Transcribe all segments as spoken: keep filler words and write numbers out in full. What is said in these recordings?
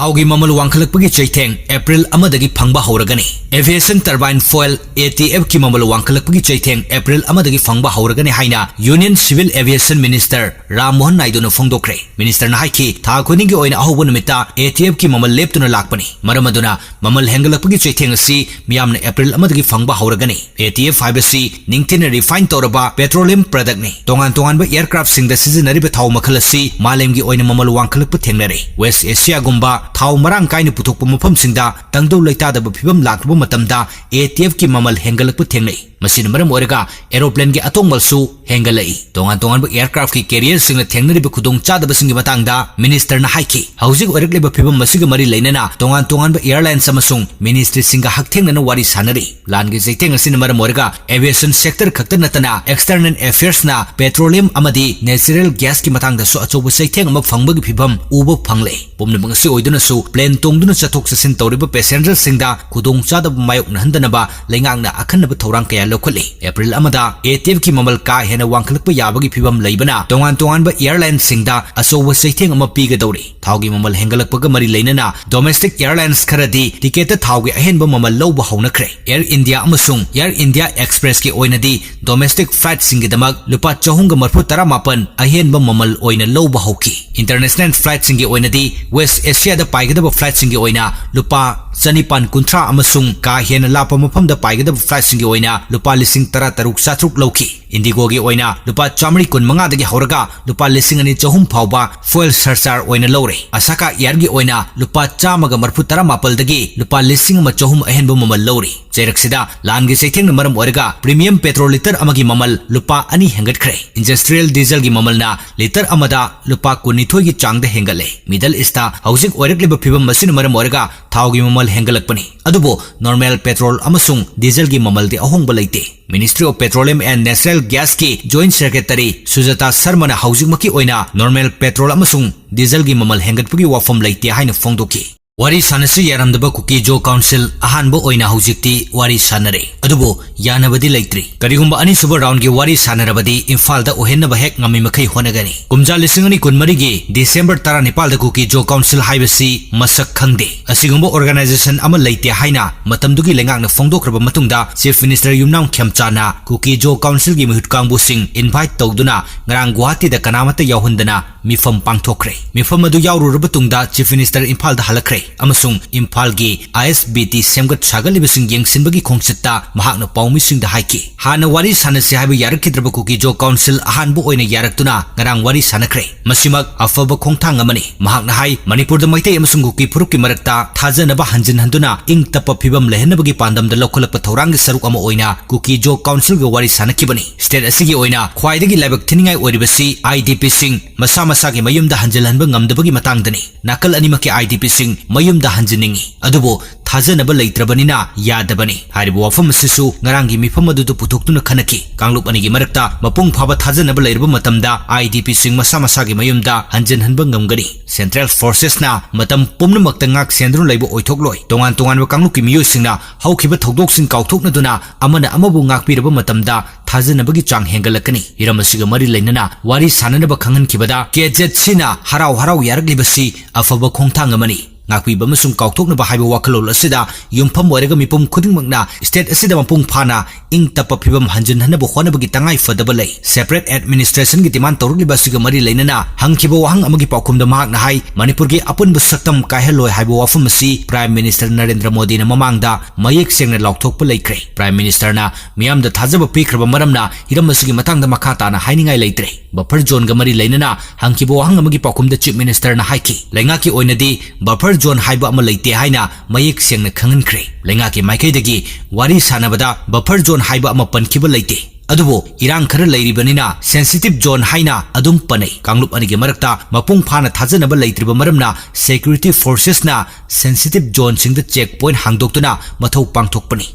ꯊꯥꯎꯒꯤ ꯃꯃꯜ ꯋꯥꯡꯈꯠꯂꯛꯄꯒꯤ ꯆꯩꯊꯦꯡ ꯑꯦꯄ꯭ꯔꯤꯜ ꯑꯃꯗꯒꯤ ꯐꯪꯕ ꯍꯧꯔꯒꯅꯤ꯫ Aviation Turbine Fuel, ATF ꯀꯤ ꯃꯃꯜ ꯋꯥꯡꯈꯠꯂꯛꯄꯒꯤ ꯆꯩꯊꯦꯡ ꯑꯦꯄ꯭ꯔꯤꯜ ꯑꯃꯗꯒꯤ ꯐꯪꯕ ꯍꯧꯔꯒꯅꯤ ꯍꯥꯏꯅ Union Civil Aviation Minister Ram Mohan ꯅꯥꯏꯗꯨꯅ ꯐꯣꯡꯗꯣꯛꯈ꯭ꯔꯦ꯫ Minister ꯅ ꯍꯥꯏꯈꯤ, ꯊꯥ ꯈꯨꯗꯤꯡꯒꯤ ꯑꯣꯏꯅ ꯑꯍꯧꯕ ꯅꯨꯃꯤꯠꯇ ATF ꯀꯤ ꯃꯃꯜ ꯂꯦꯞꯇꯨꯅ ꯂꯥꯛꯄꯅꯤ꯫ ꯃꯔꯝ ꯑꯗꯨꯅ ꯃꯃꯜ ꯍꯦꯟꯒꯠꯂꯛꯄꯒꯤ ꯆꯩꯊꯦꯡ ꯑꯁꯤ ꯃꯤꯌꯥꯝꯅ ꯑꯦꯄ꯭ꯔꯤꯜ ꯑꯃꯗꯒꯤ ꯐꯪꯕ ꯍꯧꯔꯒꯅꯤ꯫ ATF ꯍꯥꯏꯕꯁꯤ ꯅꯤꯡꯊꯤꯅ refine ꯇꯧꯔꯕ petroleum product ꯅꯤ꯫ ꯇꯣꯉꯥꯟ ꯇꯣꯉꯥꯟꯕ aircraft ꯁꯤꯡꯗ ꯁꯤꯖꯤꯟꯅꯔꯤꯕ ꯊꯥꯎ ꯃꯈꯜ ꯑꯁꯤ ꯃꯥꯂꯦꯝꯒꯤ ꯑꯣꯏꯅ ꯃꯃꯜ ꯋꯥꯡꯈꯠꯂꯛꯄ ꯊꯦꯡꯅꯔꯦ꯫ West Asia ꯒꯨꯝꯕ ꯊꯥꯎ ꯃꯔꯥꯡ ꯀꯥꯏꯅ ꯄꯨꯊꯣꯛꯄ ꯃꯐꯝꯁꯤꯡꯗ ꯇꯪꯗꯨ ꯂꯩꯇꯥꯗꯕ ꯐꯤꯕꯝ ꯂꯥꯛꯂꯕ ꯃꯇꯝꯗ ATF ꯀꯤ ꯃꯃꯜ ꯍꯦꯟꯒꯠꯂꯛꯄ ꯊꯦꯡꯅꯩ꯫ ꯃꯁꯤꯅ ꯃꯔꯝ ꯑꯣꯏꯔꯒ aeroplane ꯒꯤ ꯑꯇꯣꯡꯃꯜꯁꯨ ꯍꯦꯟꯒꯠꯂꯛꯏ꯫ ꯇꯣꯉꯥꯟ ꯇꯣꯉꯥꯟꯕ aircraft ꯀꯤ carrier ꯁꯤꯡꯅ ꯊꯦꯡꯅꯔꯤꯕ ꯈꯨꯗꯣꯡꯆꯥꯗꯕꯁꯤꯡꯒꯤ ꯃꯇꯥꯡꯗ minister ꯅ ꯍꯥꯏꯈꯤ꯫ ꯍꯧꯖꯤꯛ ꯑꯣꯏꯔꯛꯂꯤꯕ ꯐꯤꯕꯝ ꯑꯁꯤꯒ ꯃꯔꯤ ꯂꯩꯅꯅ ꯇꯣꯉꯥꯟ ꯇꯣꯉꯥꯟꯕ airlines ꯑꯃꯁꯨꯡ ministry ꯁꯤꯡꯒ ꯍꯛꯊꯦꯡꯅꯅ ꯋꯥꯔꯤ ꯁꯥꯟꯅꯔꯤ꯫ ꯂꯥꯟꯒꯤ ꯆꯩꯊꯦꯡ ꯑꯁꯤꯅ ꯃꯔꯝ ꯑꯣꯏꯔꯒ aviation sector ꯈꯛꯇ ꯅꯠꯇꯅ external affairs ꯅ petroleum ꯑꯃꯗꯤ natural gas ꯀꯤ ꯃꯇꯥꯡꯗꯁꯨ ꯑꯆꯧꯕ ꯆꯩꯊꯦꯡ ꯑꯃ ꯐꯪꯕꯒꯤ ꯐꯤꯕꯝ ꯎꯕ ꯐꯪꯂꯦ꯫ ꯄꯨꯝꯅꯃꯛ ꯑꯁꯤ ꯑꯣꯏꯗꯨꯅꯁꯨ plane ꯇꯣꯡꯗꯨꯅ ꯆꯠꯊꯣꯛ ꯆꯠꯁꯤꯟ ꯇꯧꯔꯤꯕ passenger ꯁꯤꯡꯗ ꯈꯨꯗꯣꯡꯆꯥꯗꯕ ꯃꯥꯌꯣꯛꯅꯍꯟꯗꯅꯕ ꯂꯩꯉꯥꯛꯅ ꯑꯈꯟꯅꯕ ꯊꯧꯔꯥꯡ ꯀꯌꯥ ꯂꯧꯈꯠꯂꯤ꯫ ꯑꯦꯄ꯭ꯔꯤꯜ ꯑꯃꯗ ATF ꯀꯤ ꯃꯃꯜ ꯀꯥ ꯍꯦꯟꯅ ꯋꯥꯡꯈꯠꯂꯛꯄ ꯌꯥꯕꯒꯤ ꯐꯤꯕꯝ ꯂꯩꯕꯅ ꯇꯣꯉꯥꯟ ꯇꯣꯉꯥꯟꯕ airline ꯁꯤꯡꯗ ꯑꯆꯧꯕ ꯆꯩꯊꯦꯡ ꯑꯃ ꯄꯤꯒꯗꯧꯔꯤ꯫ ꯊꯥꯎꯒꯤ ꯃꯃꯜ ꯍꯦꯟꯒꯠꯂꯛꯄꯒ ꯃꯔꯤ ꯂꯩꯅꯅ domestic airlines ꯈꯔꯗꯤ ticket ꯇ ꯊꯥꯎꯒꯤ ꯑꯍꯦꯟꯕ ꯃꯃꯜ ꯂꯧꯕ ꯍꯧꯅꯈ꯭ꯔꯦ꯫ Air India ꯑꯃꯁꯨꯡ Air India Express ꯀꯤ ꯑꯣꯏꯅꯗꯤ domestic flight ꯁꯤꯡꯒꯤꯗꯃꯛ ꯂꯨꯄꯥ ꯆꯍꯨꯝꯒ ꯃꯔꯤꯐꯨ ꯇꯔꯥ ꯃꯥꯄꯟ ꯑꯍꯦꯟꯕ ꯃꯃꯜ ꯑꯣꯏꯅ ꯂꯧꯕ ꯍꯧꯈꯤ꯫ International flight ꯁꯤꯡꯒꯤ ꯑꯣꯏꯅꯗꯤ West Asia ꯗ ꯄꯥꯏꯒꯗꯕ flight ꯁꯤꯡꯒꯤ ꯑꯣꯏꯅ ꯂꯨꯄꯥ ꯆꯅꯤꯄꯥꯟ ꯀꯨꯟꯊ꯭ꯔꯥ ꯑꯃꯁꯨꯡ ꯀꯥ ꯍꯦꯟꯅ ꯂꯥꯞꯄ ꯃꯐꯝꯗ ꯄꯥꯏꯒꯗꯕ flight ꯁꯤꯡꯒꯤ ꯑꯣꯏꯅ ꯂꯨꯄꯥ ꯂꯤꯁꯤꯡ ꯇꯔꯥ ꯇꯔꯨꯛ ꯆꯥꯇ꯭ꯔꯨꯛ ꯂꯧꯈꯤ꯫ IndiGo ꯒꯤ ꯑꯣꯏꯅ ꯂꯨꯄꯥ ꯆꯥꯃꯔꯤ ꯀꯨꯟ ꯃꯉꯥꯗꯒꯤ ꯍꯧꯔꯒ ꯂꯨꯄꯥ ꯂꯤꯁꯤꯡ ꯑꯅꯤ ꯆꯍꯨꯝ ꯐꯥꯎꯕ fuel surcharge ꯑꯣꯏꯅ ꯂꯧꯔꯦ꯫ Asaka Air ꯒꯤ ꯑꯣꯏꯅ ꯂꯨꯄꯥ ꯆꯥꯝꯃꯒ ꯃꯔꯤꯐꯨ ꯇꯔꯥ ꯃꯥꯄꯜꯗꯒꯤ ꯂꯨꯄꯥ ꯂꯤꯁꯤꯡ ꯑꯃ ꯆꯍꯨꯝ ꯑꯍꯦꯟꯕ ꯃꯃꯜ ꯂꯧꯔꯤ꯫ ꯆꯩꯔꯛꯁꯤꯗ ꯂꯥꯟꯒꯤ ꯆꯩꯊꯦꯡꯅ ꯃꯔꯝ ꯑꯣꯏꯔꯒ premium petrol litre ꯑꯃꯒꯤ ꯃꯃꯜ ꯂꯨꯄꯥ ꯑꯅꯤ ꯍꯦꯟꯒꯠꯈ꯭ꯔꯦ꯫ Industrial diesel ꯒꯤ ꯃꯃꯜꯅ litre ꯑꯃꯗ ꯂꯨꯄꯥ ꯀꯨꯟꯅꯤꯊꯣꯏꯒꯤ ꯆꯥꯡꯗ ꯍꯦꯟꯒꯠꯂꯦ꯫ Middle East ꯇ ꯍꯧꯖꯤꯛ ꯑꯣꯏꯔꯛꯂꯤꯕ ꯐꯤꯕꯝ ꯑꯁꯤꯅ ꯃꯔꯝ ꯑꯣꯏꯔꯒ ꯊꯥꯎꯒꯤ ꯃꯃꯜ ꯍꯦꯟꯒꯠꯂꯛꯄꯅꯤ꯫ ꯑꯗꯨꯕꯨ normal petrol ꯑꯃꯁꯨꯡ diesel ꯒꯤ ꯃꯃꯜꯗꯤ ꯑꯍꯣꯡꯕ ꯂꯩꯇꯦ꯫ Ministry of Petroleum and Natural Gas ꯀꯤ Joint Secretary ꯁꯨꯖꯥꯇꯥ ꯁꯔꯃꯅ ꯍꯧꯖꯤꯛꯃꯛꯀꯤ ꯑꯣꯏꯅ normal petrol ꯑꯃꯁꯨꯡ diesel ꯒꯤ ꯃꯃꯜ ꯍꯦꯟꯒꯠꯄꯒꯤ ꯋꯥꯐꯝ ꯂꯩꯇꯦ ꯍꯥꯏꯅ ꯐꯣꯡꯗꯣꯛꯈꯤ꯫ ꯋꯥꯔꯤ ꯁꯥꯟꯅꯁꯤ ꯌꯥꯔꯝꯗꯕ ꯀꯨꯀꯤ ꯖꯣ ꯀꯥꯎꯟꯁꯤꯜ ꯑꯍꯥꯟꯕ ꯑꯣꯏꯅ ꯍꯧꯖꯤꯛꯇꯤ ꯋꯥꯔꯤ ꯁꯥꯟꯅꯔꯦ꯫ ꯑꯗꯨꯕꯨ ꯌꯥꯅꯕꯗꯤ ꯂꯩꯇ꯭ꯔꯤ꯫ ꯀꯔꯤꯒꯨꯝꯕ ꯑꯅꯤꯁꯨꯕ roundꯒꯤ ꯋꯥꯔꯤ ꯁꯥꯟꯅꯔꯕꯗꯤ ꯏꯝꯐꯥꯜꯗ ꯑꯣꯏꯍꯟꯅꯕ ꯍꯦꯛ ꯉꯝꯃꯤ ꯃꯈꯩ ꯍꯣꯠꯅꯒꯅꯤ꯫ ꯀꯨꯝꯖꯥ ꯂꯤꯁꯤꯡ ꯑꯅꯤ ꯀꯨꯟꯃꯔꯤꯒꯤ December ꯇꯔꯥꯅꯤꯄꯥꯜꯗ ꯀꯨꯀꯤ ꯖꯣ council ꯍꯥꯏꯕꯁꯤ ꯃꯁꯛ ꯈꯪꯗꯦ꯫ ꯑꯁꯤꯒꯨꯝꯕ organisation ꯑꯃ ꯂꯩꯇꯦ ꯍꯥꯏꯅ ꯃꯇꯝꯗꯨꯒꯤ ꯂꯩꯉꯥꯛꯅ ꯐꯣꯡꯗꯣꯛꯈ꯭ꯔꯕ ꯃꯇꯨꯡꯗ Chief Minister ꯌꯨꯝꯅꯥꯝ ꯈꯦꯝꯆꯥꯅ ꯀꯨꯀꯤ ꯖꯣ councilꯒꯤ ꯃꯤꯍꯨꯠ ꯀꯥꯡꯕꯨꯁꯤꯡ invite ꯇꯧꯗꯨꯅ ꯉꯔꯥꯡ ꯒꯨꯋꯥꯍꯥꯇꯤꯗ ꯀꯅꯥꯃꯠꯇ ꯌꯥꯎꯍꯟꯗꯅ ꯃꯤꯐꯝ ꯄꯥꯡꯊꯣꯛꯈ꯭ꯔꯦ꯫ ꯃꯤꯐꯝ ꯑꯗꯨ ꯌꯥꯎꯔꯨꯔꯕ ꯇꯨꯡꯗ Chief Minister ꯏꯝꯐꯥꯜꯗ ꯍꯜꯂꯛꯈ꯭ꯔꯦ ꯑꯃꯁꯨꯡ ꯏꯝꯐꯥꯜꯒꯤ ISBT ꯁꯦꯝꯒꯠ ꯁꯥꯒꯠꯂꯤꯕꯁꯤꯡ ꯌꯦꯡꯁꯤꯟꯕꯒꯤ ꯈꯣꯡꯆꯠꯇ ꯃꯍꯥꯛꯅ ꯄꯥꯎꯃꯤꯁꯤꯡꯗ ꯍꯥꯏꯈꯤ꯫ ꯍꯥꯟꯅ ꯋꯥꯔꯤ ꯁꯥꯟꯅꯁꯤ ꯍꯥꯏꯕ ꯌꯥꯔꯛꯈꯤꯗ꯭ꯔꯕ ꯀꯨꯀꯤ ꯖꯣ council ꯑꯍꯥꯟꯕ ꯑꯣꯏꯅ ꯌꯥꯔꯛꯇꯨꯅ ꯉꯔꯥꯡ ꯋꯥꯔꯤ ꯁꯥꯟꯅꯈ꯭ꯔꯦ꯫ ꯃꯁꯤꯃꯛ ꯑꯐꯕ ꯈꯣꯡꯊꯥꯡ ꯑꯃꯅꯤ꯫ ꯃꯍꯥꯛꯅ ꯍꯥꯏ, ꯃꯅꯤꯄꯨꯔꯗ ꯃꯩꯇꯩ ꯑꯃꯁꯨꯡ ꯀꯨꯀꯤ ꯐꯨꯔꯨꯞꯀꯤ ꯃꯔꯛꯇ ꯊꯥꯖꯅꯕ ꯍꯟꯖꯤꯟꯍꯟꯗꯨꯅ ꯏꯪ ꯇꯞꯄ ꯐꯤꯕꯝ ꯂꯩꯍꯟꯅꯕꯒꯤ ꯄꯥꯟꯗꯝꯗ ꯂꯧꯈꯠꯂꯛꯄ ꯊꯧꯔꯥꯡꯒꯤ ꯁꯔꯨꯛ ꯑꯃ ꯑꯣꯏꯅ ꯀꯨꯀꯤ ꯖꯣ councilꯒ ꯋꯥꯔꯤ ꯁꯥꯟꯅꯈꯤꯕꯅꯤ꯫ State ꯑꯁꯤꯒꯤ ꯑꯣꯏꯅ ꯈ꯭ꯋꯥꯏꯗꯒꯤ ꯂꯥꯏꯕꯛ ꯊꯤꯅꯤꯡꯉꯥꯏ ꯑꯣꯏꯔꯤꯕꯁꯤ IDPꯁꯤꯡ ꯃꯁꯥ ꯃꯁꯥꯒꯤ ꯃꯌꯨꯝꯗ ꯍꯟꯖꯤꯜꯍꯟꯕ ꯉꯝꯗꯕꯒꯤ ꯃꯇꯥꯡꯗꯅꯤ꯫ ꯅꯥꯀꯜ ꯑꯅꯤꯃꯛꯀꯤ IDPꯁꯤꯡ ꯃꯌꯨꯝꯗ ꯍꯟꯖꯤꯟꯅꯤꯡꯏ, ꯑꯗꯨꯕꯨ ꯊꯥꯖꯅꯕ ꯂꯩꯇ꯭ꯔꯕꯅꯤꯅ ꯌꯥꯗꯕꯅꯤ꯫ ꯍꯥꯏꯔꯤꯕ ꯋꯥꯐꯝ ꯑꯁꯤꯁꯨ ꯉꯔꯥꯡꯒꯤ ꯃꯤꯐꯝ ꯑꯗꯨꯗ ꯄꯨꯊꯣꯛꯇꯨꯅ ꯈꯟꯅꯈꯤ꯫ ꯀꯥꯡꯂꯨꯞ ꯑꯅꯤꯒꯤ ꯃꯔꯛꯇ ꯃꯄꯨꯡ ꯐꯥꯕ ꯊꯥꯖꯅꯕ ꯂꯩꯔꯕ ꯃꯇꯝꯗ IDPꯁꯤꯡ ꯃꯁꯥ ꯃꯁꯥꯒꯤ ꯃꯌꯨꯝꯗ ꯍꯟꯖꯤꯟꯍꯟꯕ ꯉꯝꯒꯅꯤ꯫ Central Forcesꯅ ꯃꯇꯝ ꯄꯨꯝꯅꯃꯛꯇ ꯉꯥꯛ ꯁꯦꯟꯗꯨꯅ ꯂꯩꯕ ꯑꯣꯏꯊꯣꯛꯂꯣꯏ꯫ ꯇꯣꯉꯥꯟ ꯇꯣꯉꯥꯟꯕ ꯀꯥꯡꯂꯨꯞꯀꯤ ꯃꯤꯑꯣꯏꯁꯤꯡꯅ ꯍꯧꯈꯤꯕ ꯊꯧꯗꯣꯛꯁꯤꯡ ꯀꯥꯎꯊꯣꯛꯅꯗꯨꯅ ꯑꯃꯅ ꯑꯃꯕꯨ ꯉꯥꯛꯄꯤꯔꯕ ꯃꯇꯝꯗ ꯊꯥꯖꯅꯕꯒꯤ ꯆꯥꯡ ꯍꯦꯟꯒꯠꯂꯛꯀꯅꯤ꯫ ꯍꯤꯔꯝ ꯑꯁꯤꯒ ꯃꯔꯤ ꯂꯩꯅꯅ ꯋꯥꯔꯤ ꯁꯥꯟꯅꯅꯕ ꯈꯪꯍꯟꯈꯤꯕꯗ KZCꯅ ꯍꯔꯥꯎ ꯍꯔꯥꯎ ꯌꯥꯔꯛꯂꯤꯕꯁꯤ ꯑꯐꯕ ꯈꯣꯡꯊꯥꯡ ꯑꯃꯅꯤ꯫ ꯉꯥꯛꯄꯤꯕ ꯑꯃꯁꯨꯡ ꯀꯥꯎꯊꯣꯛꯅꯕ ꯍꯥꯏꯕ ꯋꯥꯈꯜꯂꯣꯟ ꯑꯁꯤꯗ ꯌꯨꯝꯐꯝ ꯑꯣꯏꯔꯒ ꯃꯤꯄꯨꯝ ꯈꯨꯗꯤꯡꯃꯛꯅ state ꯑꯁꯤꯗ ꯃꯄꯨꯡ ꯐꯥꯅ ꯏꯪ ꯇꯞꯄ ꯐꯤꯕꯝ ꯍꯟꯖꯤꯟꯍꯟꯅꯕ ꯍꯣꯠꯅꯕꯒꯤ ꯇꯉꯥꯏ ꯐꯗꯕ ꯂꯩ꯫ Separate administrationꯒꯤ demand ꯇꯧꯔꯛꯂꯤꯕ ꯑꯁꯤꯒ ꯃꯔꯤ ꯂꯩꯅꯅ ꯍꯪꯈꯤꯕ ꯋꯥꯍꯪ ꯑꯃꯒꯤ ꯄꯥꯎꯈꯨꯝꯗ ꯃꯍꯥꯛꯅ ꯍꯥꯏ, ꯃꯅꯤꯄꯨꯔꯒꯤ ꯑꯄꯨꯟꯕ ꯁꯛꯇꯝ ꯀꯥꯏꯍꯜꯂꯣꯏ ꯍꯥꯏꯕ ꯋꯥꯐꯝ ꯑꯁꯤ Prime Minister ꯅꯔꯦꯟꯗ꯭ꯔ ꯃꯣꯗꯤꯅ ꯃꯃꯥꯡꯗ ꯃꯌꯦꯛ ꯁꯦꯡꯅ ꯂꯥꯎꯊꯣꯛꯄ ꯂꯩꯈ꯭ꯔꯦ꯫ Prime Ministerꯅ ꯃꯤꯌꯥꯝꯗ ꯊꯥꯖꯕ ꯄꯤꯈ꯭ꯔꯕ ꯃꯔꯝꯅ ꯍꯤꯔꯝ ꯑꯁꯤꯒꯤ ꯃꯇꯥꯡꯗ ꯃꯈꯥ ꯇꯥꯅ ꯍꯥꯏꯅꯤꯡꯉꯥꯏ ꯂꯩꯇ꯭ꯔꯦ꯫ Buffer zoneꯒ ꯃꯔꯤ ꯂꯩꯅꯅ ꯍꯪꯈꯤꯕ ꯋꯥꯍꯪ ꯑꯃꯒꯤ ꯄꯥꯎꯈꯨꯝꯗ Chief Ministerꯅ ꯍꯥꯏꯈꯤ, ꯂꯩꯉꯥꯛꯀꯤ ꯑꯣꯏꯅꯗꯤ buffer zone ꯍꯥꯏꯕ ꯑꯃ ꯂꯩꯇꯦ ꯍꯥꯏꯅ ꯃꯌꯦꯛ ꯁꯦꯡꯅ ꯈꯪꯍꯟꯈ꯭ꯔꯦ꯫ ꯂꯩꯉꯥꯛꯀꯤ ꯃꯥꯏꯀꯩꯗꯒꯤ ꯋꯥꯔꯤ ꯁꯥꯟꯅꯕꯗ buffer zone ꯍꯥꯏꯕ ꯑꯃ ꯄꯟꯈꯤꯕ ꯂꯩꯇꯦ꯫ ꯑꯗꯨꯕꯨ ꯏꯔꯥꯡ ꯈꯔ ꯂꯩꯔꯤꯕꯅꯤꯅ sensitive zone ꯍꯥꯏꯅ ꯑꯗꯨꯝ ꯄꯟꯅꯩ꯫ ꯀꯥꯡꯂꯨꯞ ꯑꯅꯤꯒꯤ ꯃꯔꯛꯇ ꯃꯄꯨꯡ ꯐꯥꯅ ꯊꯥꯖꯅꯕ ꯂꯩꯇ꯭ꯔꯤꯕ ꯃꯔꯝꯅ security forcesꯅ sensitive zoneꯁꯤꯡꯗ check point ꯍꯥꯡꯗꯣꯛꯇꯨꯅ ꯃꯊꯧ ꯄꯥꯡꯊꯣꯛꯄꯅꯤ꯫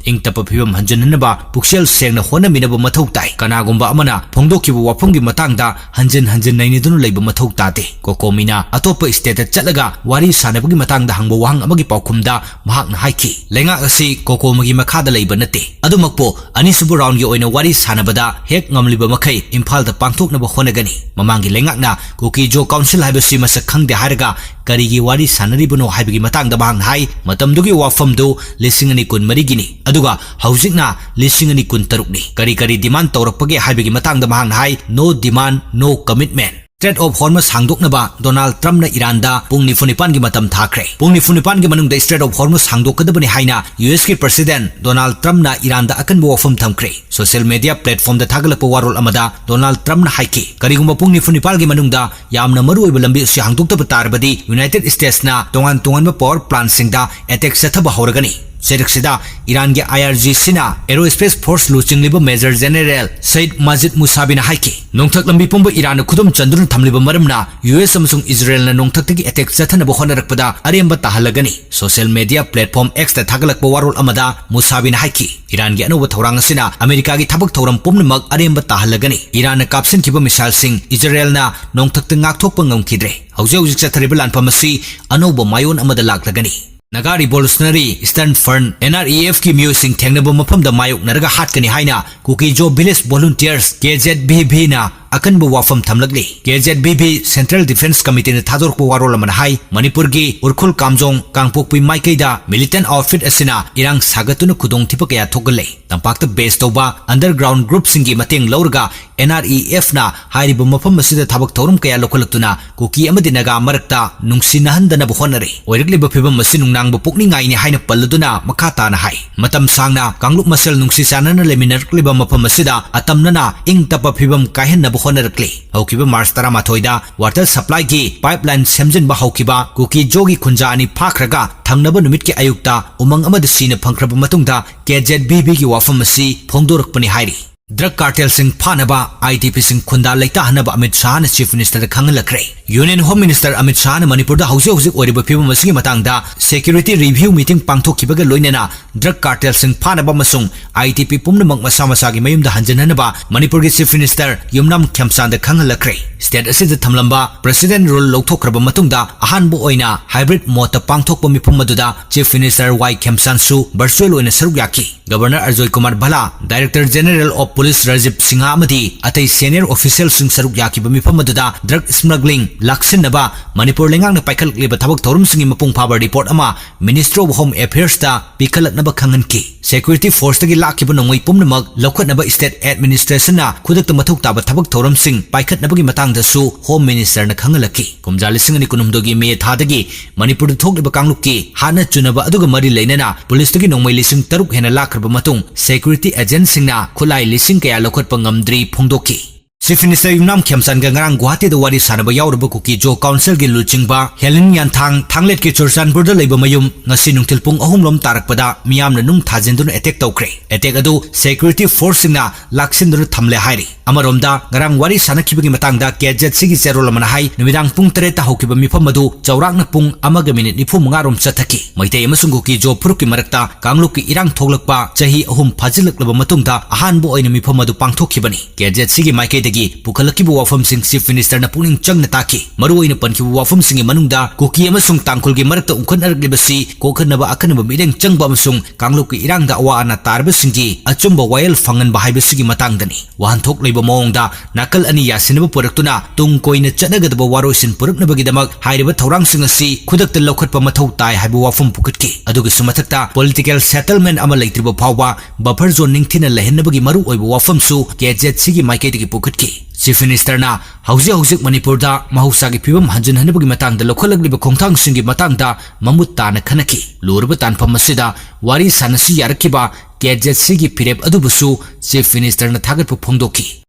ꯏꯪ ꯇꯞꯄ ꯐꯤꯕꯝ ꯍꯟꯖꯤꯟꯍꯟꯅꯕ ꯄꯨꯛꯆꯦꯜ ꯁꯦꯡꯅ ꯍꯣꯠꯅꯃꯤꯟꯅꯕ ꯃꯊꯧ ꯇꯥꯏ꯫ ꯀꯅꯥꯒꯨꯝꯕ ꯑꯃꯅ ꯐꯣꯡꯗꯣꯛꯈꯤꯕ ꯋꯥꯐꯝꯒꯤ ꯃꯇꯥꯡꯗ ꯍꯟꯖꯤꯟ ꯍꯟꯖꯤꯟ ꯅꯩꯅꯗꯨꯅ ꯂꯩꯕ ꯃꯊꯧ ꯇꯥꯗꯦ꯫ ꯀꯣꯀꯣꯃꯤꯅ ꯑꯇꯣꯞꯄ stateꯇ ꯆꯠꯂꯒ ꯋꯥꯔꯤ ꯁꯥꯟꯅꯕꯒꯤ ꯃꯇꯥꯡꯗ ꯍꯪꯕ ꯋꯥꯍꯪ ꯑꯃꯒꯤ ꯄꯥꯎꯈꯨꯝꯗ ꯃꯍꯥꯛꯅ ꯍꯥꯏꯈꯤ, "ꯂꯩꯉꯥꯛ ꯑꯁꯤ ꯀꯣꯀꯣꯃꯤꯒꯤ ꯃꯈꯥꯗ ꯂꯩꯕ ꯅꯠꯇꯦ꯫ ꯑꯗꯨꯃꯛꯄꯨ, ꯑꯅꯤꯁꯨꯕ roundꯒꯤ ꯑꯣꯏꯅ ꯋꯥꯔꯤ ꯁꯥꯟꯅꯕꯗ ꯍꯦꯛ ꯉꯝꯂꯤꯕ ꯃꯈꯩ ꯏꯝꯐꯥꯜꯗ ꯄꯥꯡꯊꯣꯛꯅꯕ ꯍꯣꯠꯅꯒꯅꯤ꯫" ꯃꯃꯥꯡꯒꯤ ꯂꯩꯉꯥꯛꯅ ꯀꯨꯀꯤ ꯖꯣ ꯀꯥꯎꯟꯁꯤꯜ ꯍꯥꯏꯕꯁꯤ ꯃꯁꯛ ꯈꯪꯗꯦ ꯍꯥꯏꯔꯒ ꯀꯔꯤꯒꯤ ꯋꯥꯔꯤ ꯁꯥꯟꯅꯔꯤꯕꯅꯣ ꯍꯥꯏꯕꯒꯤ ꯃꯇꯥꯡꯗ ꯃꯍꯥꯛꯅ ꯍꯥꯏ, ꯃꯇꯝꯗꯨꯒꯤ ꯋꯥꯐꯝꯗꯨ ꯂꯤꯁꯤꯡ ꯑꯅꯤ ꯀꯨꯟꯃꯔꯤꯒꯤꯅꯤ, ꯑꯗꯨꯒ ꯍꯧꯖꯤꯛꯅ ꯂꯤꯁꯤꯡ ꯑꯅꯤ ꯀꯨꯟꯇꯔꯨꯛꯅꯤ꯫ ꯀꯔꯤ ꯀꯔꯤ demand ꯇꯧꯔꯛꯄꯒꯦ ꯍꯥꯏꯕꯒꯤ ꯃꯇꯥꯡꯗ ꯃꯍꯥꯛꯅ ꯍꯥꯏ, "No demand, no commitment꯫ Strait of Hormuz ꯍꯥꯡꯗꯣꯛꯅꯕ ꯗꯣꯅꯥꯜꯗ ꯇ꯭ꯔꯝꯞꯅ ꯏꯔꯥꯟꯗ ꯄꯨꯡ ꯅꯤꯐꯨ ꯅꯤꯄꯥꯟꯒꯤ ꯃꯇꯝ ꯊꯥꯈ꯭ꯔꯦ꯫ ꯄꯨꯡ ꯅꯤꯐꯨ ꯅꯤꯄꯥꯟꯒꯤ ꯃꯅꯨꯡꯗ Strait of Hormuz ꯍꯥꯡꯗꯣꯛꯀꯗꯕꯅꯤ ꯍꯥꯏꯅ USꯀꯤ President ꯗꯣꯅꯥꯜꯗ ꯇ꯭ꯔꯝꯞꯅ ꯏꯔꯥꯟꯗ ꯑꯀꯟꯕ ꯋꯥꯐꯝ ꯊꯝꯈ꯭ꯔꯦ꯫ Social media platformꯗ ꯊꯥꯒꯠꯂꯛꯄ ꯋꯥꯔꯣꯜ ꯑꯃꯗ ꯗꯣꯅꯥꯜꯗ ꯇ꯭ꯔꯝꯞꯅ ꯍꯥꯏꯈꯤ, "ꯀꯔꯤꯒꯨꯝꯕ ꯄꯨꯡ ꯅꯤꯐꯨ ꯅꯤꯄꯥꯟꯒꯤ ꯃꯅꯨꯡꯗ ꯌꯥꯝꯅ ꯃꯔꯨꯑꯣꯏꯕ ꯂꯝꯕꯤ ꯑꯁꯤ ꯍꯥꯡꯗꯣꯛꯇꯕ ꯇꯥꯔꯕꯗꯤ United Statesꯅ ꯇꯣꯉꯥꯟ ꯇꯣꯉꯥꯟꯕ power plantꯁꯤꯡꯗ attack ꯆꯠꯊꯕ ꯍꯧꯔꯒꯅꯤ꯫" ꯆꯩꯔꯛꯁꯤꯗ ꯏꯔꯥꯟꯒꯤ IRGCꯅ Aerospace Force ꯂꯨꯆꯤꯡꯂꯤꯕ Major General Saeed Majid Musaviꯅ ꯍꯥꯏꯈꯤ, "ꯅꯣꯡꯊꯛ ꯂꯝꯕꯤ ꯄꯨꯝꯕ ꯏꯔꯥꯟꯅ ꯈꯨꯗꯨꯝ ꯆꯟꯗꯨꯅ ꯊꯝꯂꯤꯕ ꯃꯔꯝꯅ US ꯑꯃꯁꯨꯡ ꯏꯖꯔꯦꯜꯅ ꯅꯣꯡꯊꯛꯇꯒꯤ attack ꯆꯠꯊꯅꯕ ꯍꯣꯠꯅꯔꯛꯄꯗ ꯑꯔꯦꯝꯕ ꯇꯥꯍꯜꯂꯒꯅꯤ꯫" Social media platform Xꯇ ꯊꯥꯒꯠꯂꯛꯄ ꯋꯥꯔꯣꯜ ꯑꯃꯗ ꯃꯨꯁꯥꯕꯤꯅ ꯍꯥꯏꯈꯤ, "ꯏꯔꯥꯟꯒꯤ ꯑꯅꯧꯕ ꯊꯧꯔꯥꯡ ꯑꯁꯤꯅ ꯑꯃꯦꯔꯤꯀꯥꯒꯤ ꯊꯕꯛ ꯊꯧꯔꯝ ꯄꯨꯝꯅꯃꯛ ꯑꯔꯦꯝꯕ ꯇꯥꯍꯜꯂꯒꯅꯤ꯫ ꯏꯔꯥꯟꯅ ꯀꯥꯞꯁꯤꯟꯈꯤꯕ missileꯁꯤꯡ ꯏꯖꯔꯦꯜꯅ ꯅꯣꯡꯊꯛꯇ ꯉꯥꯛꯊꯣꯛꯄ ꯉꯝꯈꯤꯗ꯭ꯔꯦ꯫ ꯍꯧꯖꯤꯛ ꯍꯧꯖꯤꯛ ꯆꯠꯊꯔꯤꯕ ꯂꯥꯟꯐꯝ ꯑꯁꯤ ꯑꯅꯧꯕ ꯃꯥꯏꯑꯣꯟ ꯑꯃꯗ ꯂꯥꯛꯂꯒꯅꯤ꯫" Naga Revolutionary Eastern Front, NREFꯀꯤ ꯃꯤꯑꯣꯏꯁꯤꯡ ꯊꯦꯡꯅꯕ ꯃꯐꯝꯗ ꯃꯥꯌꯣꯛꯅꯔꯒ ꯍꯥꯠꯀꯅꯤ ꯍꯥꯏꯅ Kuki-Zo Village Volunteers, KZVVꯅ ꯑꯀꯟꯕ ꯋꯥꯐꯝ ꯊꯝꯂꯛꯂꯤ꯫ KZVV Central Defence Committeeꯅ ꯊꯥꯗꯣꯔꯛꯄ ꯋꯥꯔꯣꯜ ꯑꯃꯅ ꯍꯥꯏ, ꯃꯅꯤꯄꯨꯔꯒꯤ ꯎꯔꯈꯨꯜ ꯀꯥꯝꯖꯣꯡ, ꯀꯥꯡꯄꯣꯛꯄꯤ ꯃꯥꯏꯀꯩꯗ militant outfit ꯑꯁꯤꯅ ꯏꯔꯥꯡ ꯁꯥꯒꯠꯇꯨꯅ ꯈꯨꯗꯣꯡꯊꯤꯕ ꯀꯌꯥ ꯊꯣꯛꯍꯜꯂꯦ꯫ ꯇꯝꯄꯥꯛꯇ base ꯇꯧꯕ underground groupꯁꯤꯡꯒꯤ ꯃꯇꯦꯡ ꯂꯧꯔꯒ NREFꯅ ꯍꯥꯏꯔꯤꯕ ꯃꯐꯝ ꯑꯁꯤꯗ ꯊꯕꯛ ꯊꯧꯔꯝ ꯀꯌꯥ ꯂꯧꯈꯠꯂꯛꯇꯨꯅ ꯀꯨꯀꯤ ꯑꯃꯗꯤ ꯅꯥꯒꯥ ꯃꯔꯛꯇ ꯅꯨꯡꯁꯤꯅꯍꯟꯗꯅꯕ ꯍꯣꯠꯅꯔꯤ꯫ ꯑꯣꯏꯔꯛꯂꯤꯕ ꯐꯤꯕꯝ ꯑꯁꯤ ꯅꯨꯡꯅꯥꯡꯕ ꯄꯣꯛꯅꯤꯡꯉꯥꯏꯅꯤ ꯍꯥꯏꯅ ꯄꯜꯂꯗꯨꯅ ꯃꯈꯥ ꯇꯥꯅ ꯍꯥꯏ, ꯃꯇꯝ ꯁꯥꯡꯅ ꯀꯥꯡꯂꯨꯞ ꯃꯁꯦꯜ ꯅꯨꯡꯁꯤ ꯆꯥꯟꯅꯅ ꯂꯩꯃꯤꯟꯅꯔꯛꯂꯤꯕ ꯃꯐꯝ ꯑꯁꯤꯗ ꯑꯇꯝꯅꯅ ꯏꯪ ꯇꯞꯄ ꯐꯤꯕꯝ ꯀꯥꯏꯍꯟꯅꯕ ꯍꯣꯠꯅꯔꯛꯂꯤ꯫ ꯍꯧꯈꯤꯕ March ꯇꯔꯥꯃꯥꯊꯣꯏꯗ water supplyꯒꯤ pipeline ꯁꯦꯝꯖꯤꯟꯕ ꯍꯧꯈꯤꯕ ꯀꯨꯀꯤ ꯖꯣꯒꯤ ꯈꯨꯟꯖꯥ ꯑꯅꯤ ꯐꯥꯈ꯭ꯔꯒ ꯊꯪꯅꯕ ꯅꯨꯃꯤꯠꯀꯤ ꯑꯌꯨꯛꯇ ꯎꯃꯪ ꯑꯃꯗ ꯁꯤꯅ ꯐꯪꯈ꯭ꯔꯕ ꯃꯇꯨꯡꯗ KZVVꯒꯤ ꯋꯥꯐꯝ ꯑꯁꯤ ꯐꯣꯡꯗꯣꯔꯛꯄꯅꯤ ꯍꯥꯏꯔꯤ꯫ Drug cartelꯁꯤꯡ ꯐꯥꯅꯕ, IDPꯁꯤꯡ ꯈꯨꯟꯗꯥ ꯂꯩꯇꯥꯍꯟꯅꯕ Amit ꯁꯥꯍꯅ Chief Ministerꯗ ꯈꯪꯍꯜꯂꯛꯈ꯭ꯔꯦ꯫ Union Home Minister Amit ꯁꯥꯍꯅ ꯃꯅꯤꯄꯨꯔꯗ ꯍꯧꯖꯤꯛ ꯍꯧꯖꯤꯛ ꯑꯣꯏꯔꯤꯕ ꯐꯤꯕꯝ ꯑꯁꯤꯒꯤ ꯃꯇꯥꯡꯗ security review meeting ꯄꯥꯡꯊꯣꯛꯈꯤꯕꯒ ꯂꯣꯏꯅꯅ drug cartelꯁꯤꯡ ꯐꯥꯅꯕ ꯑꯃꯁꯨꯡ IDP ꯄꯨꯝꯅꯃꯛ ꯃꯁꯥ ꯃꯁꯥꯒꯤ ꯃꯌꯨꯝꯗ ꯍꯟꯖꯤꯟꯅꯅꯕ ꯃꯅꯤꯄꯨꯔꯒꯤ Chief Minister ꯌꯨꯝꯅꯥꯝ ꯈꯦꯝꯆꯥꯟꯗ ꯈꯪꯍꯜꯂꯛꯈ꯭ꯔꯦ꯫ State ꯑꯁꯤꯗ ꯊꯝꯂꯝꯕ President Rule ꯂꯧꯊꯣꯛꯈ꯭ꯔꯕ ꯃꯇꯨꯡꯗ ꯑꯍꯥꯟꯕ ꯑꯣꯏꯅ hybrid modeꯇ ꯄꯥꯡꯊꯣꯛꯄ ꯃꯤꯐꯝ ꯑꯗꯨꯗ Chief Minister ꯋꯥꯏ ꯈꯦꯝꯆꯥꯟꯁꯨ virtual ꯑꯣꯏꯅ ꯁꯔꯨꯛ ꯌꯥꯈꯤ꯫ Governor Ajoy Kumar ꯚꯂꯥ, Director General of Police Rajiv Singh ꯑꯃꯗꯤ ꯑꯇꯩ senior officialꯁꯤꯡ ꯁꯔꯨꯛ ꯌꯥꯈꯤꯕ ꯃꯤꯐꯝ ꯑꯗꯨꯗ drug smuggling ꯂꯥꯛꯁꯤꯟꯅꯕ ꯃꯅꯤꯄꯨꯔ ꯂꯩꯉꯥꯛꯅ ꯄꯥꯏꯈꯠꯂꯛꯂꯤꯕ ꯊꯕꯛ ꯊꯧꯔꯝꯁꯤꯡꯒꯤ ꯃꯄꯨꯡ ꯐꯥꯕ report ꯑꯃ Ministry of Home Affairsꯇ ꯄꯤꯈꯠꯂꯛꯅꯕ ꯈꯪꯍꯟꯈꯤ꯫ Security forceꯇꯒꯤ ꯂꯥꯛꯈꯤꯕ ꯅꯣꯡꯃꯩ ꯄꯨꯝꯅꯃꯛ ꯂꯧꯈꯠꯅꯕ state administrationꯅ ꯈꯨꯗꯛꯇ ꯃꯊꯧ ꯇꯥꯕ ꯊꯕꯛ ꯊꯧꯔꯝꯁꯤꯡ ꯄꯥꯏꯈꯠꯅꯕꯒꯤ ꯃꯇꯥꯡꯗꯁꯨ Home Ministerꯅ ꯈꯪꯍꯜꯂꯛꯈꯤ꯫ ꯀꯨꯝꯖꯥ ꯂꯤꯁꯤꯡ ꯑꯅꯤ ꯀꯨꯟꯍꯨꯝꯗꯣꯏꯒꯤ ꯃꯦ ꯊꯥꯗꯒꯤ ꯃꯅꯤꯄꯨꯔꯗ ꯊꯣꯛꯂꯤꯕ ꯀꯥꯡꯂꯨꯞꯀꯤ ꯍꯥꯠꯅ ꯆꯨꯅꯕ ꯑꯗꯨꯒ ꯃꯔꯤ ꯂꯩꯅꯅ ꯄꯨꯂꯤꯁꯇꯒꯤ ꯅꯣꯡꯃꯩ ꯂꯤꯁꯤꯡ ꯇꯔꯨꯛ ꯍꯦꯟꯅ ꯂꯥꯛꯈ꯭ꯔꯕ ꯃꯇꯨꯡ, security agentꯁꯤꯡꯅ ꯈꯨꯠꯂꯥꯏ ꯂꯤꯁꯤꯡ ꯀꯌꯥ ꯂꯧꯈꯠꯄ ꯉꯝꯗ꯭ꯔꯤ ꯐꯣꯡꯗꯣꯛꯈꯤ꯫ Chief Minister ꯌꯨꯝꯅꯥꯝ ꯈꯦꯝꯆꯥꯟꯒ ꯉꯔꯥꯡ ꯒꯨꯋꯥꯍꯥꯇꯤꯗ ꯋꯥꯔꯤ ꯁꯥꯅꯕ ꯌꯥꯎꯔꯕ ꯀꯨꯀꯤ ꯖꯣ ꯀꯥꯎꯟꯁꯤꯜꯒꯤ ꯂꯨꯆꯤꯡꯕ ꯍꯦꯂꯤꯟ ꯌꯥꯟꯊꯥꯡ ꯊꯥꯡꯂꯦꯠꯀꯤ ꯆꯨꯔꯆꯥꯟꯄꯨꯔꯗ ꯂꯩꯕ ꯃꯌꯨꯝ ꯉꯁꯤ ꯅꯨꯡꯊꯤꯜ ꯄꯨꯡ ꯑꯍꯨꯝ ꯔꯣꯝ ꯇꯥꯔꯛꯄꯗ ꯃꯤꯌꯥꯝꯅ ꯅꯨꯡ ꯊꯥꯖꯤꯟꯗꯨꯅ attack ꯇꯧꯈ꯭ꯔꯦ꯫ Attack ꯑꯗꯨ security forceꯁꯤꯡꯅ ꯂꯥꯛꯁꯤꯟꯗꯨꯅ ꯊꯝꯂꯦ ꯍꯥꯏꯔꯤ꯫ ꯑꯃꯔꯣꯝꯗ, ꯉꯔꯥꯡ ꯋꯥꯔꯤ ꯁꯥꯅꯈꯤꯕꯒꯤ ꯃꯇꯥꯡꯗ ꯀꯦ ꯖꯦꯠ ꯁꯤꯒꯤ ꯆꯦꯔꯣꯜ ꯑꯃꯅ ꯍꯥꯏ, ꯅꯨꯃꯤꯗꯥꯡ ꯄꯨꯡ ꯇꯔꯦꯠꯇ ꯍꯧꯈꯤꯕ ꯃꯤꯐꯝ ꯑꯗꯨ ꯆꯥꯎꯔꯥꯛꯅ ꯄꯨꯡ ꯑꯃꯒ ꯃꯤꯅꯤꯠ ꯅꯤꯐꯨ ꯃꯉꯥ ꯔꯣꯝ ꯆꯠꯊꯈꯤ꯫ ꯃꯩꯇꯩ ꯑꯃꯁꯨꯡ ꯀꯨꯀꯤ ꯖꯣ ꯐꯨꯔꯨꯞꯀꯤ ꯃꯔꯛꯇ ꯀꯥꯡꯂꯨꯞꯀꯤ ꯏꯔꯥꯡ ꯊꯣꯛꯂꯛꯄ ꯆꯍꯤ ꯑꯍꯨꯝ ꯐꯥꯖꯤꯜꯂꯛꯂꯕ ꯃꯇꯨꯡꯗ ꯑꯍꯥꯟꯕ ꯑꯣꯏꯅ ꯃꯤꯐꯝ ꯑꯗꯨ ꯄꯥꯡꯊꯣꯛꯈꯤꯕꯅꯤ꯫ ꯀꯦ ꯖꯦꯠ ꯁꯤꯒꯤ ꯃꯥꯏꯀꯩꯗꯒꯤ ꯄꯨꯈꯠꯂꯛꯈꯤꯕ ꯋꯥꯐꯝꯁꯤꯡ Chief Ministerꯅ ꯄꯨꯛꯅꯤꯡ ꯆꯪꯅ ꯇꯥꯈꯤ꯫ ꯃꯔꯨꯑꯣꯏꯅ ꯄꯟꯈꯤꯕ ꯋꯥꯐꯝꯁꯤꯡꯒꯤ ꯃꯅꯨꯡꯗ ꯀꯨꯀꯤ ꯑꯃꯁꯨꯡ ꯇꯥꯡꯈꯨꯜꯒꯤ ꯃꯔꯛꯇ ꯎꯪꯈꯠꯅꯔꯛꯂꯤꯕꯁꯤ ꯀꯣꯛꯍꯟꯅꯕ ꯑꯈꯟꯅꯕ ꯃꯤꯠꯌꯦꯡ ꯆꯪꯕ ꯑꯃꯁꯨꯡ ꯀꯥꯡꯂꯨꯞꯀꯤ ꯏꯔꯥꯡꯗ ꯑꯋꯥ ꯑꯅꯥ ꯇꯥꯔꯕꯁꯤꯡꯒꯤ ꯑꯆꯨꯝꯕ ꯋꯥꯌꯦꯜ ꯐꯪꯍꯟꯕ ꯍꯥꯏꯕꯁꯤꯒꯤ ꯃꯇꯥꯡꯗꯅꯤ꯫ ꯋꯥꯍꯟꯊꯣꯛ ꯂꯩꯕ ꯃꯑꯣꯡꯗ ꯅꯥꯀꯜ ꯑꯅꯤ ꯌꯥꯁꯤꯟꯅꯕ ꯄꯨꯔꯛꯇꯨꯅ ꯇꯨꯡ ꯀꯣꯏꯅ ꯆꯠꯅꯒꯗꯕ ꯋꯥꯔꯣꯏꯁꯤꯟ ꯄꯨꯔꯛꯅꯕꯒꯤꯗꯃꯛ ꯍꯥꯏꯔꯤꯕ ꯊꯧꯔꯥꯡꯁꯤꯡ ꯑꯁꯤ ꯈꯨꯗꯛꯇ ꯂꯧꯈꯠꯄ ꯃꯊꯧ ꯇꯥꯏ ꯍꯥꯏꯕ ꯋꯥꯐꯝ ꯄꯨꯈꯠꯈꯤ꯫ ꯑꯗꯨꯒꯤꯁꯨ ꯃꯊꯛꯇ political settlement ꯑꯃ ꯂꯩꯇ꯭ꯔꯤꯕ ꯐꯥꯎꯕ buffer zone ꯅꯤꯡꯊꯤꯅ ꯂꯩꯍꯟꯅꯕꯒꯤ ꯃꯔꯨꯑꯣꯏꯕ ꯋꯥꯐꯝꯁꯨ ꯀꯦ ꯖꯦꯠ ꯁꯤꯒꯤ ꯃꯥꯏꯀꯩꯗꯒꯤ ꯄꯨꯈꯠꯈꯤ꯫ Chief Ministerꯅ ꯍꯧꯖꯤꯛ ꯍꯧꯖꯤꯛ ꯃꯅꯤꯄꯨꯔꯗ ꯃꯍꯧꯁꯥꯒꯤ ꯐꯤꯕꯝ ꯍꯟꯖꯤꯟꯍꯟꯅꯕꯒꯤ ꯃꯇꯥꯡꯗ ꯂꯧꯈꯠꯂꯛꯂꯤꯕ ꯈꯣꯡꯊꯥꯡꯁꯤꯡꯒꯤ ꯃꯇꯥꯡꯗ ꯃꯃꯨꯠ ꯇꯥꯅ ꯈꯟꯅꯈꯤ꯫ ꯂꯨꯔꯕ ꯇꯥꯟꯐꯝ ꯑꯁꯤꯗ ꯋꯥꯔꯤ ꯁꯥꯅꯁꯤ ꯌꯥꯔꯛꯈꯤꯕ ꯀꯦ ꯖꯦꯠ ꯁꯤꯒꯤ ꯐꯤꯔꯦꯞ ꯑꯗꯨꯕꯨꯁꯨ Chief Ministerꯅ ꯊꯥꯒꯠꯄ ꯐꯣꯡꯗꯣꯛꯈꯤ꯫